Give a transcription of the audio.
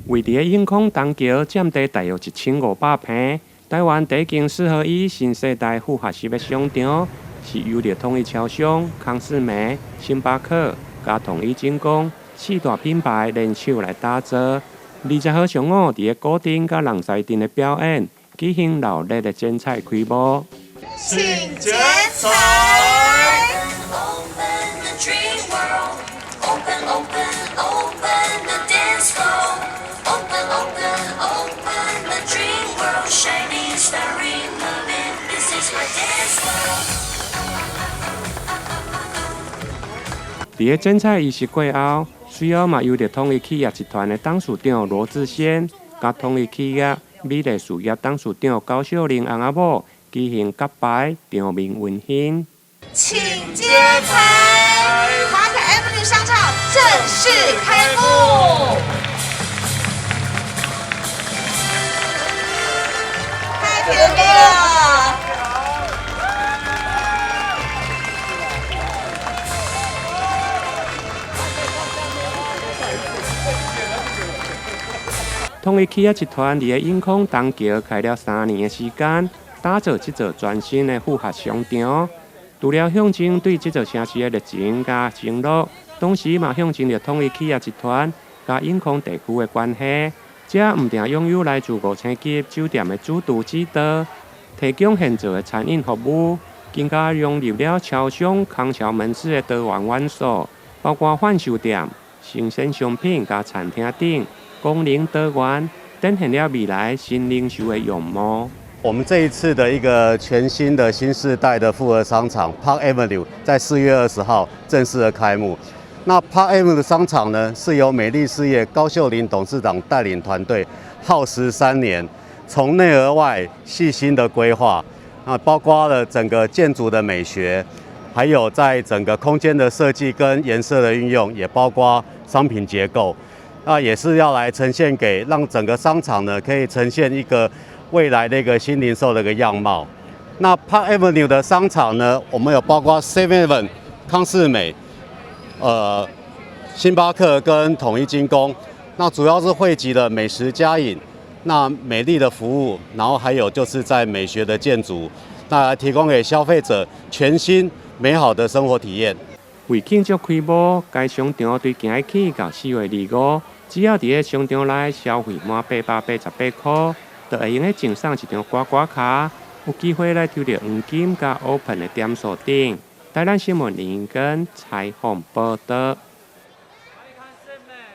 位佇咧永康東橋，佔地大約1500坪，台灣第一間四合一新世代複合式的商場，是由著統一超商、康是美、星巴克、佮統一精工四大品牌聯手來打造。20號上午，佇咧古鎮佮人才鎮的表演，舉行熱烈的剪彩開幕。請剪彩。佇咧剪彩儀式過後，隨後嘛由著統一企業集團的董事長羅志先，佮統一企業美麗事業董事長高秀玲翁仔某舉行結拜，場面溫馨。請剪彩，Park Avenue 商場正式開幕。太甜蜜了！統一企業集團佇咧永康東橋開了3年的時間，打造這座全新的複合商場。除了象徵對這座城市的熱情佮承諾，同時嘛象徵著統一企業集團佮永康地區的關係。這毋但擁有來自5星級酒店的主廚指導，提供現做的餐飲服務，更加融入了超商康橋門市的多元元素，包括販售店、生鮮商品佮餐廳等。功能多元，展現了未來新零售的樣貌。我們這一次的一個全新的新世代的複合商場 Park Avenue 在4月20號正式的開幕。那 Park Avenue 商場呢，是由美麗事業高秀玲董事長帶領團隊，耗時3年，從內而外細心的規劃，啊，包括了整個建築的美學，還有在整個空間的設計跟顏色的運用，也包括商品結構。那也是要來呈現給讓整個商場呢，可以呈現一個未來的一個新零售的一個樣貌。那 Park Avenue 的商場呢，我們有包括 Seven Eleven、康是美、星巴克跟統一精工。那主要是匯集了美食佳飲，那美麗的服務，然後還有就是在美學的建築，那來提供給消費者全新美好的生活體驗。為慶祝開幕，該商場對今日起到4月25，只要佇咧商場內消費滿888塊，就會用得贈送一張刮刮卡，有機會來抽著黃金佮 Open 的點數等。台南新聞林根採訪報導。